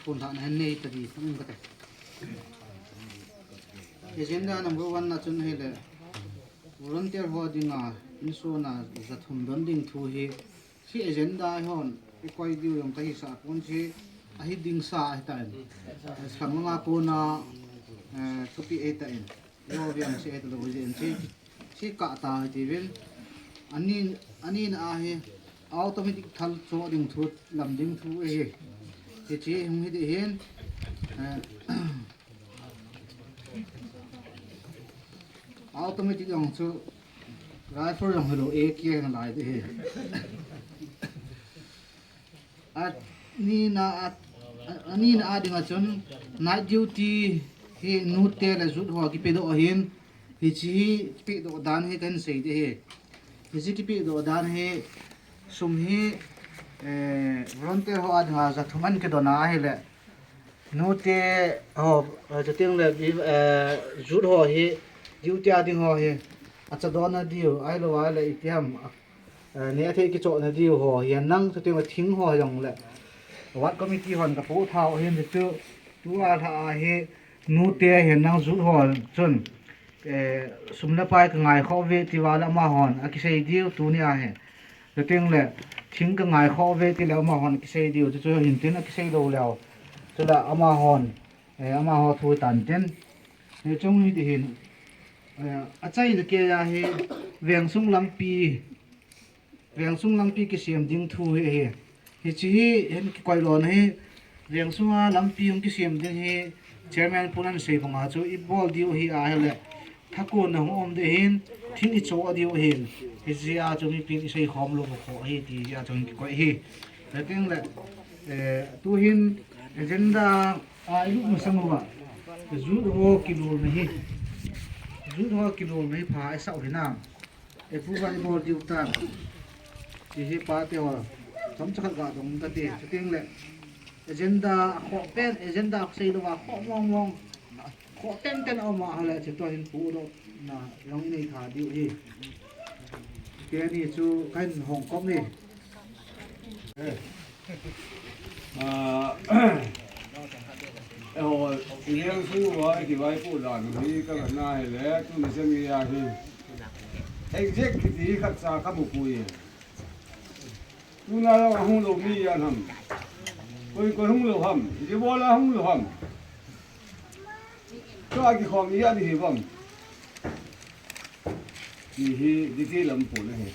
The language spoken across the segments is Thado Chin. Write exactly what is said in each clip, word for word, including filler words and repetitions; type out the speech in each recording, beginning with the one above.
Kon thah na hen nei ta di, um ka te. Agenda number one na chun hile, volunteer ho dinga insung a jathum don ding thu hi, hi agenda hon i koi diu jong ka hisa pon, hi ahi ding sa ahi tan. Sang nga kona, eh, thupi ahi tan. Yo viang se et lo jen chi, chi ka ta hi ti vin. Ani, ani na ahi, automatic thal cho ding thu, lam ding thu ahi. Ti chi hung hi di hin. Eh, automatic jong chu rifle jong hi lo, A K na lai di hi. Anina a, anina a dinga chun night duty hi nute le youth ho kipe doh ahin, hichi hi kipe doh dan hi kan sei di hi. Hichi kipe doh dan hi sum hi, eh, volunteer ho a dinga jathum an kidon a ahile. Nute ho, eh, chuteng le, eh, youth ho hi, duty a ding ho hi, acha don a diu, ahilou a le itiham, eh, neh thei kichoh na diu ho, hian nang chuteng le thing ho jong le. Ward committee hon ka pu thau hin chu, tu a lha a hi, nute hian nang youth ho chun, eh, sum le pai ka ngai kho ve ti va le amahon a kisei diu tuni a hi. Chuteng le thing ka ngai kho ve ti le amahon a kisei diu, chu chu hin tin a kisei lo leu. Chu le amahon, eh, amaho thu tan tin. Hi chung hi ti hin, eh, a chai le ke ya hi veng sung lampi Veng sung lampi kisem ding thu hi ahi. Hichi hi hin kikoi lo na hi, veng sunga lampi hung kisem ding hi, chairman pun an sei banga chu i bol diu hi ahile, thakon na hung um di hin, thing i cho diu hin, hichi a chu mipin i sei khom lo kho ahi ti hi a chu hin kikoi hi. Chuteng le, eh, tu hin agenda a i lut masang uva, youth ho kilol na hi, youth ho kilol na hi pha i sau hi na. Approval i bol diu ta. Ti hi party ho. Chomcha khat ga dong ka ti. Chuteng le. Agenda a khoh pen, agenda a sei lou a khoh mong mong. Khoh ten ten a um a ahile, chuti hin pudoh na jong i nei tha diu hi. Keini chu kan hong kop ni. Eh. Ah, eh, ho, i leng su wa, i kivaipoh dan hi ka la na hi le, tuni chan gei a hi. Exact kiti khat cha ka mu poi. Tuna jong a hung lou mi a ham. Koi koi hung lou ham. Ibola hung lou ham. Tua kikhom i a di hi vang. Ti hi, detail lam pon ahi.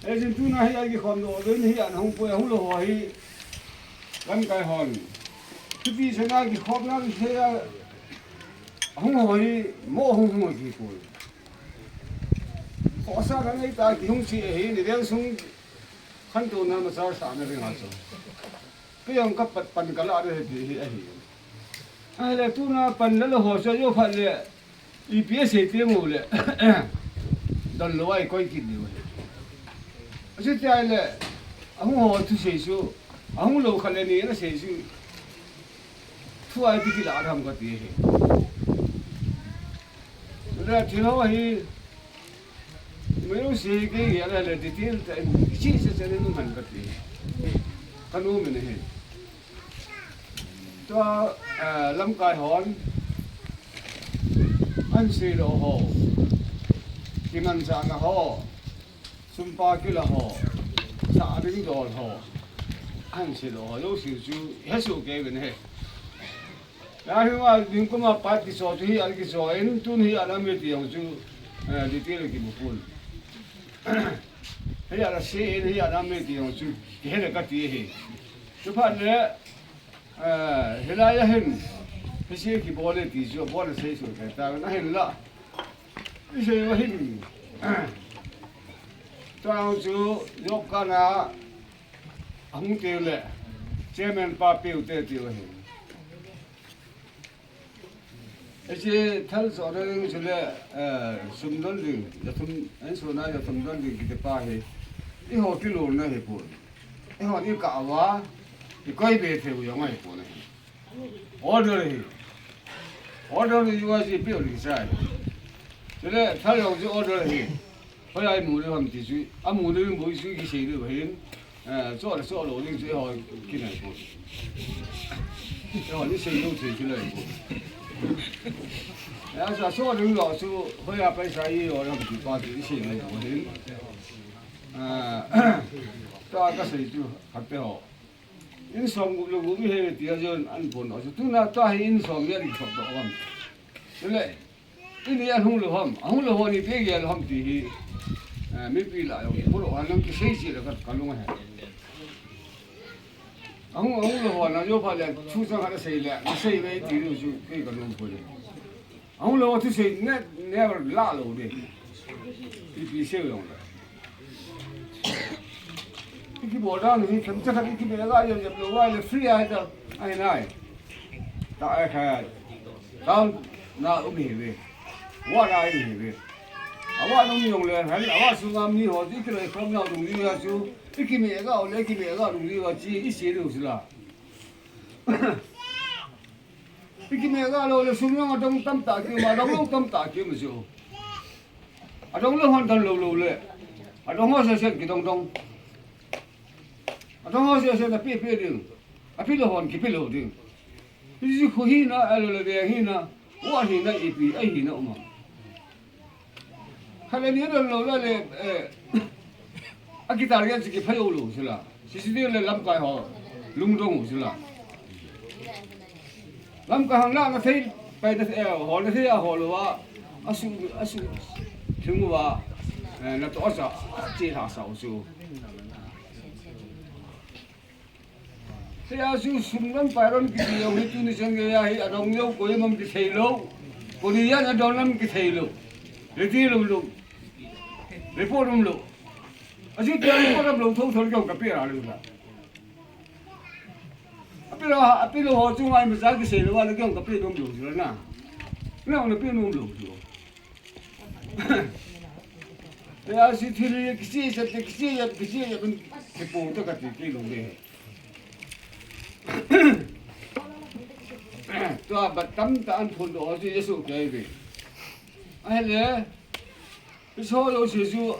Ei, jin tuna hi a kikhom lou, ven hi an hung poi, hung lou ho hi. Lamkai hon. Chuti chana kikhom na kisei a. Hung ho hi, mo hung hung ki poi. Khohsahna nei ta kihung chi ahi, ni veng sung khantouna masa sahna ring a chu. Kei jong ka pat pan ka la de hi ti hi ahi. Ahile tuna pan la lou ho chu, jo phat le, ipi asei teng u le, don lou a i koi kit diu ahi. Achuti ahile, ahung ho thusei chu, ahung lou khat le ni na sei chu, thu a ipi kila tham ka ti ahi. Le thil ho hi, mei u si kei hi a le le detail ta in, kichi se se le nu man ka ti. Ka nu min hi. Tua, eh, lamkai hon, an sei lou ho, kimanchahna ho, sumpa kila ho, sa ding dol ho, an sei lou ho, jouse chu, he su kei ven he. Ahi, a ding kuma pat kicho chu hi, al kicho in, tun hi, al ami ti jong chu, eh, detail kimu pon. Hi, al se in, hi, al ami ti jong chu, kihe le ka ti hi. Chu phat le, eh, hilai a hin, hi se kibol le ti chu, bol le sei su ke ta, na hin la. I sei va hin. Tang chu, yok ka na, ahung te le, chairman pa peu te ti va hin. Hiche thal chohna ding chule, eh, sum don ding, jathum, insung a jathum don ding kiti pa hi, eiho kilolna hi pon. Eihon i kah uva, i koi be thei u jong ahi pon ahi. Order hi. Order hi U I C pe u ding sai. Chule thal jong chu order hi. Hoiya i mu le ham ti chu, a mu le mu chu kisei le hin. Eh, cho le cho lou ding chu eiho kinai pon. Eiho ni sei lou sei chu lou pon. Eh, sa so ding lou chu hoiya paisa i lou lam chu pa chu i sei lou pon. Eh, tua ka sei chu khat te ho. In som gup lou gup i he ti a jon an pon lou chu. Tuna tua hi in som ya ding sop doh lam. Chule, ini a hung lou ham, a hung lou ho ni pe gel ham ti hi, eh, mipi lah jong, puro han lang kisei sei le ka, ka lung he. A hung, a hung lou ho na jo pha le, chu chang ha sei le, na sei ve ti lu chu, kei ka lung pon le. A hung lou ho chu sei, ne, never lah lou de. Ipi sei jong le. I kibol dan hi themcha khat i kibel a, jep jep lou a le free a hi ta, ahi nai. Ta ai kha. Down na um hi ve. Ward a um hi ve. A ward um jong le, han a ward sunga mi ho chu i kiloi khom nau dung ding a chu, i kimeh ga u le, i kimeh ga dung ding a chi, i sei diu chu la. I kimeh ga lou le sum jong adong tamtah kium a, adong lou tamtah kium chu. Adong lou hon don lou lou le. Adong ho sese kidong dong. Adong ho sese na pe pe ding. Ape lou hon kipe lou ding. Hichu khu hina, a lou le veng hina. Ward hina, ipi, ahi hina um a. Khat le ni don lou la le, eh, a kitar ya chu kiphai u lou chu la. Sisi ding le lamkai ho lungdong u chu la. Lamkai hang la na thei, pai na thei, eh, ho na thei a ho lou a. A su, a su, thing u a, eh, na to sa, a che tha sa u chu. Hiya chu sum lam pai lam kiti jong hi tuni chan geiya hi adong lou, koima kithei lou. Koi ni jan adong lam kithei lou. Reti lou lou. Report lou lou. Achu tia report lou lou thou thou jong ka pe ra lou la. Ape lou, ape lou ho chu ngai ma cha kisei lou a le jong ka pe nom lou chu la na. Na na pe nom lou chu. Te a si thil hi kiche chet, kiche chet, kiche chet, kin kipo ta kati kei lou le. Tua bat tamtah an phondoh chu Jesu kei ve. Ahile, i so lou si chu,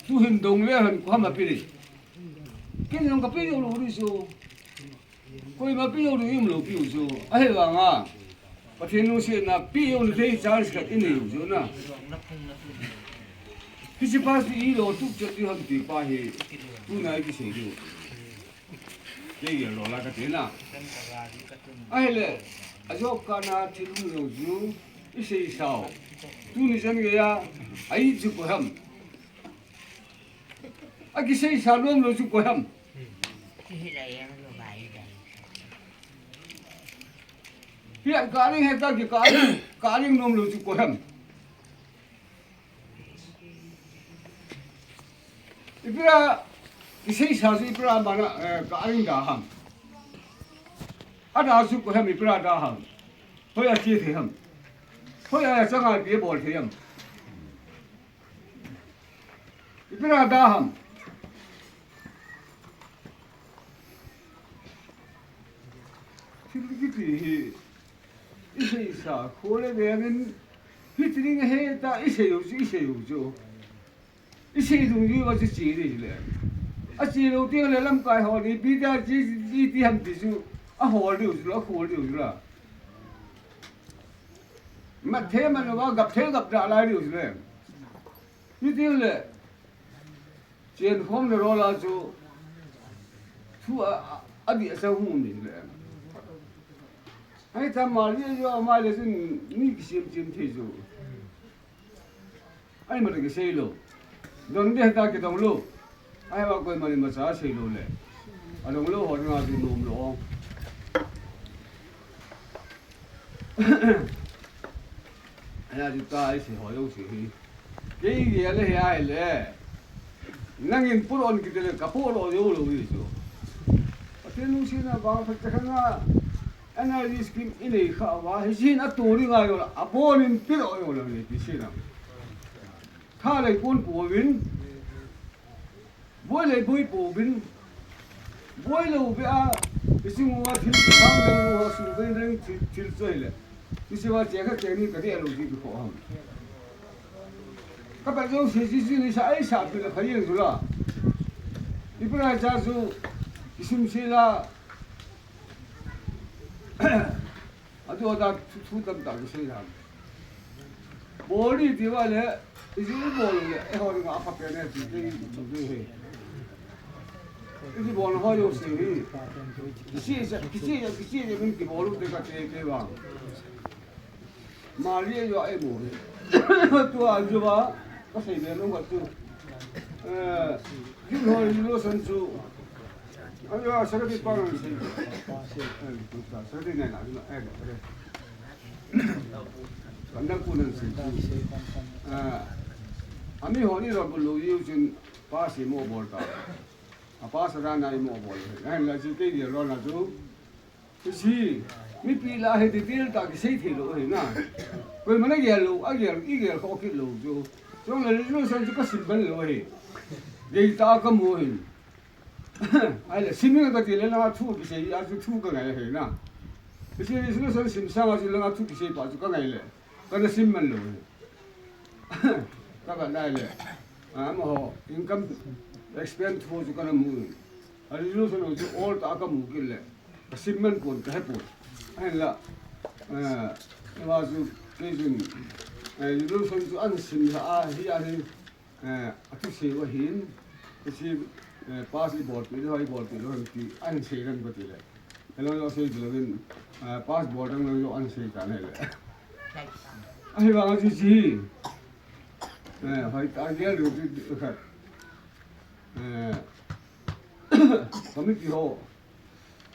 tu hin dong le han koi ma pi ri. Ken jong ka pe jou lou ri chu. Koima pe jou ding um lou pi u chu. Ahivanga Pathen lungsetna pe jou thei chance khat i nei u chu na. Hiche pa chu i lo tup chet ding ham ti pa hi tuna i kisei diu. Kei gel lou la ka ti na. Ahile, a job kana thil hung jou chu i sei sao. Tuni chan geiya, a i chu koi ham. A kisei sa lom lou chu koi ham. Pia ka ring he ta ki ka ring, ka ring lom lou chu koi ham. Ipi ra kisei sa chu ipi ra mana, eh, ka ring da ham. A da chu koi ham ipi ra da ham. Hoiya che thei ham. Hoiya changa ipi bol thei ham. Ipi ra da ham. Thil kiti hi i sei sa kho le veng in hiti ding ahi ta i sei u chu, i sei u chu. I sei dung diu va chu che ding le. A che lou teng le lamkai ho ni pi ta che, che ti ham ti chu a hol diu chu, a hol diu chu la. Mat the man va gap the gap da lai diu chu le. Hiti le. Chen khom le rola chu thu a, a, a di a sa hung ni le. Ai ta ma li yo ma le sin ni ki sim sim thei chu. Ai ma le ki sei lou. Don de ta ki dong lou. Ai va koi ma ni ma cha sei lou le. A dong lou ho nga du nom lou. Ana chu ta i sei ho jong chu hi. Kei gel le hi ahile. Nangin put on kiti le ka put lo jou lou hi chu. Pathen lungsetna vang phat cha khanga N R E G scheme i nei kha uva, hiche hin a tu ding a jong le, a bon in put lo jou lou hi ti sei na. Kha lei pon pouvin. Boi le boi pouvin. Boi lou ve a, i sung uva thil, thang lou lou ho sung ve reng thil, thil choi le. I sung uva che kha che ni ka de lou di ko ham. Ka pa jong se ji ji ni sa ai sa pi le pha yeng ju la. Tripura cha chu kisum sila. Atu ata thu, thu tamtah kisei ham. Bol ding tia le, ijeh bol le, eiho dinga apha pen e ti, ti, ti, ti he. Ijeh bol ho jouse hi. Kisei, kisei, kisei, min kibol u te kati, kati vang. Mali a jo a emu. Tua jo ba, kasei le nung ka tu. Eh, kin ho lo san chu. Ajo, sakati pa nang sei. Eh, tu ta, sakati nai na, eh, eh. Kanda ku nang sei. Ah, ami ho ni ro bu lo yu chin pa si mo bol ta. A pa sa ra na i mo bol. Eh, la ji ke ye ro na chu. Hiche, mipi lah a hi detail tah kisei thei lou ahi na. Koiman agel lou, agel, igel kha kit lou chu. Chule resolution chu kasim ban lou ahi. Deitah a kamu ahin. Ahile, sim inge kati le, langa thu kisei, achu thu kangai ahi na. Hiche resolution sim sanga chu langa thu kisei pa chu kangai le. Kana sim man lou ahi. Ka, ka nai le. Ah, amaho income expense ho chu kana mu. A resolution ho chu ol tah a kamu kit le. Ka sim man pon, kahe pon. Ahinla. Eh, ama chu kei chun, eh, resolution chu ahin sim lha a, hi ahin, eh, athusei u ahin. Hiche, eh, pass ibolpeh lou, ibolpeh lou ham ti ahin sei lhon kati le. Hello, yo sei lou vin, ah, pass bol dang lou yo an sei ta le le. Ahivang a chu chi. Eh, hoi ta gel lou chu khat. Eh, committee ho.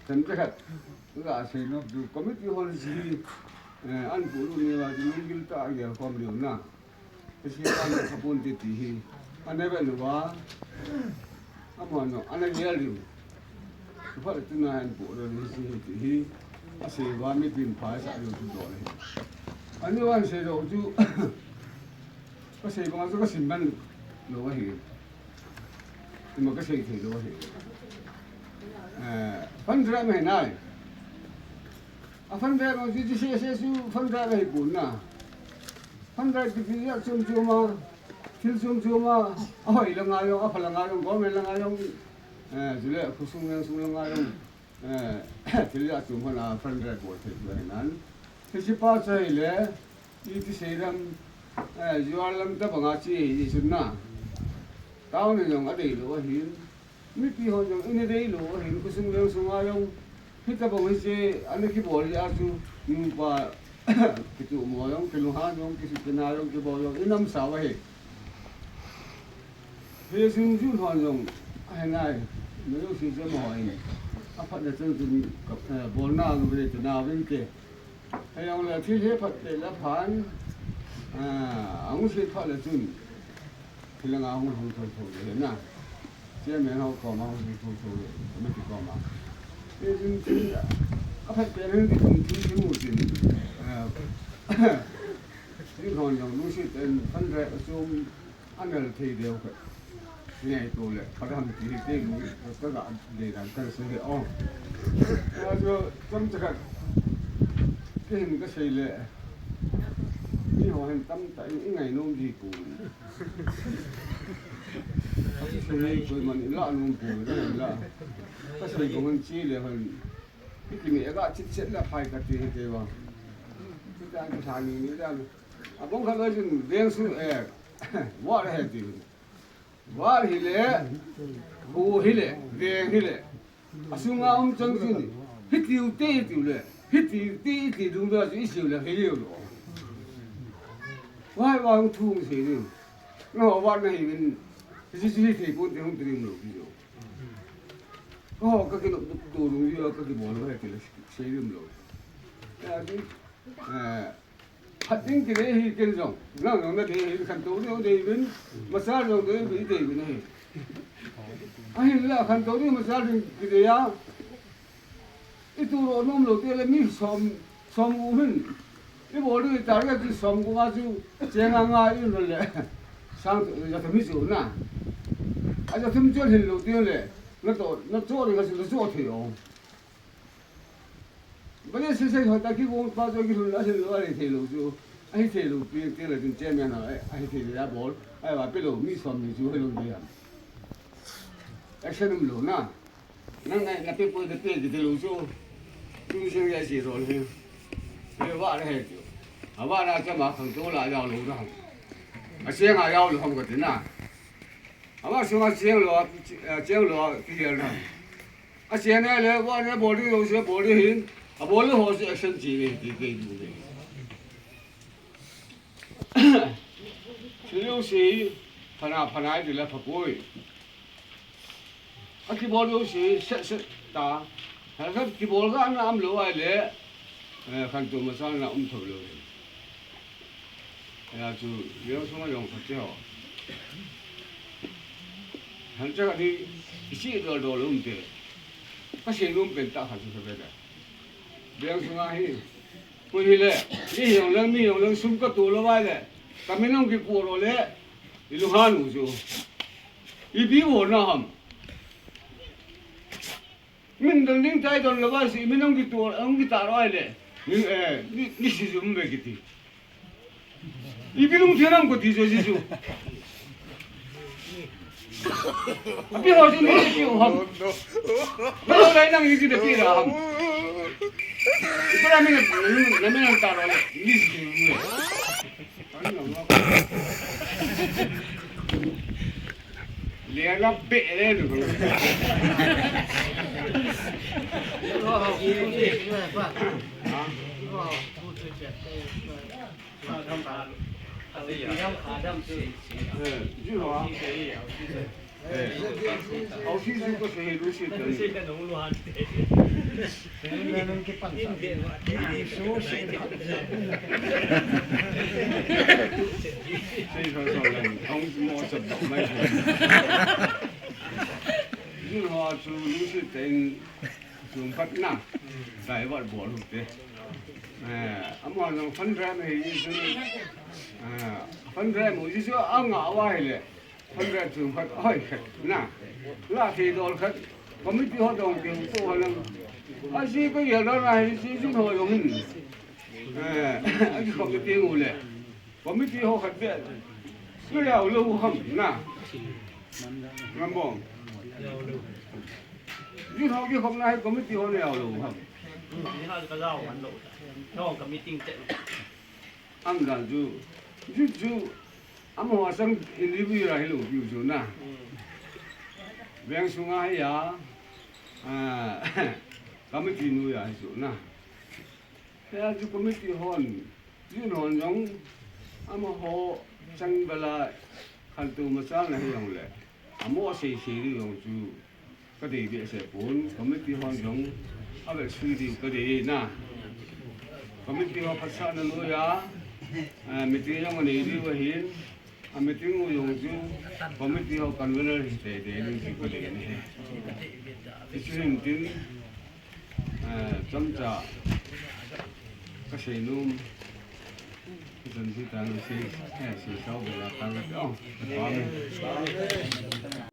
Kan te khat. Ga sei no chu committee ho chi. Eh, an pu lu ni la chu lunggil tah a gel khom leu na. Hiche a na kapon te ti hi. Ana ve lou va. Amano, ana gel lou. Chuphat le tuna hin pu lou hiche hi ti hi. Asei va mipin pha sa lou chu dol hi. Ani wan sei lou chu. Kasei bang chu kasim ban lou ahi. Ima kasei thei lou ahi. Eh, fund drive ma hi nai. A fund drive ma chu, chu C S S U fund drive ahi pon na. Fund drive kiti a chom chom a, thil chom chom a, ahoi langa jong, apha langa jong, government langa jong, eh, chule khosung lengsung langa jong, eh, thil a chom hon a fund drive bol thei chu ahi nan. Hiche pa chu ahile, iti sei dam, eh, Zuar lam tabang a che ahi chun na. Town a jong adei lou ahin. Mipi hon jong ina dei lou ahin, khosung lengsung a jong. Hitabang hiche, ana kibol a chu, nupa, kituh mo jong, kilunghan jong, kisukina jong, kibol jong, inam sao ahi. Hiche chun jun hon jong, ahi nai, na jong si jam ho in. Aphat na chun chun, eh, bolna, lu ve, tuna vin ke. Hei jong le thil hi phat le la phan, ah, ahung sit phat le chun. Thil anga hung hung thou thou le na. Chairman ho koma hung hung thou thou le, committee koma. Hei chun thil, aphat pen hin ti chun thil kimu chun. Ah, thil hon jong lu sit en phan re sum. Anal thei deu kha. Ngai to le, phat ham ti hi te lu, ka ga de dan ka sei le, oh. Ajo, chomcha khat. Kei hin kasei le. Eiho hin tamtah in, ingai nom ji poi. Asei le koiman ilah nom poi, ilah. Kasei bang hin chi le hin. Ikimi aga chit chet la phai kati hi te va. Ti dan kisa ni ni dan. Abang khat loi chun veng su, eh, ward ahi ti. Ward hile, kho hile, veng hile. Asunga um chang chun, hitiu te hitiu le, hitiu te hiti dung da chu isei le hei lou. Wai wang thung sei ni. Nangho ward nahi vin, hiche chu hithei pon te hung ti ding lou ki jo. Ho, ka kinop tu dung ji, ka kibol lou ahi ti le sei ding lou. Ya, ti, eh, Phat ding kidei hi ken jong. Nang jong nadei hi khantou ding dei vin. Machal jong dei vin dei vin ahi. Ahinla khantou ding machal ding kidei a. Itu ro nom lou te le mi som, som u hin. Ibol ding target chu som u a chu. Cheng a nga in le. Sang ja thum hi chu na. A ja thum chon hin lou te le. Nato, nato ding a chu nato thei o. Bale sei sei hoi ta kigong pa chu kilhun a hin lou, ahi thei lou chu. Ahi thei lou pi te le tin chairman a, ahi thei le a bol. Ahi va pe lou mi som ni chu hoi lou dia. Action um lou na. Nang na, na pe poi, na pe kiti lou chu. Tu sing ya si ro le. Pe va le he chu. A va na cha ma khang to la yau lou na. A se nga yau lou ham ka ti na. A va su nga se lou, a se lou ki ya na. A se ne le va ne bol di lou se bol di hin. A bol le ho se action chi ne ti ke du ne. Siliu si, phana, phana ti la pha poi. A kibol lou si, set, set ta. Hal khat kibol ga na um lou ai le, eh, khan tu masa na um tho lou. Ya chu, yang sung a yong khat che ho. Han cha di, isi dol dol um te. Ka se lum pen ta khan tu sa be da. Yang sung a hi. Koi hile, mi hiong leng, mi hiong leng, sum ka tu lou vai le, ka min hong kipu lou le, i lunghan u chu. Ipi u na ham. Min don ding tai don lou vai si, min hong kitu, hong kita lou vai le, ni, eh, ni, ni si zum ve kiti. Ipi lungthim ham kati chu, Jesu. Api ho chu ni ti u ham. Ka lo lai nang ni ti da pi ra ham. Ipi ra mi na, na mi na ta ro le. Ni ti u. Le la pe le lu. Ha? Sum khat na, divert bol u te. Eh, amahon jong fund raise na hi chu, eh, fund raise mu chu anga uva hile, fund raise sum khat, hoi khat na. La thei dol khat, committee ho dong ding tu ho lang. A si ko ya na na hi si jin ho jong hin. Eh, a ki khop te u le. Committee ho khat be. Ko ya lou ham na. Ngam bom. Jin ho ki khop na hi committee ho ne ya lou ham. Ni ha ka lao han lo. Ka hong ka meeting te. Am dan chu. Ju chu. Am ho sang in review ra hi lou piu chu na. Veng sunga hi ya. Ah, committee nu ya hi chu na. Hia chu committee hon, jin hon jong, amaho chang bela khantou machal na hi jong le, amo sei sei ding jong chu, ka dei behseh pon, committee hon jong, avel sui diu ka dei na. Committee ho phatsahna noiya, ah, meeting jong anei diu ahin, a meeting u jong chu, committee ho convener hi te te ding chu ka dei ahi. Hichu hin tin, Eh, chomcha ka sei nom, ka chan si tang si, eh, si sao be la tang ka, oh, ka pha me.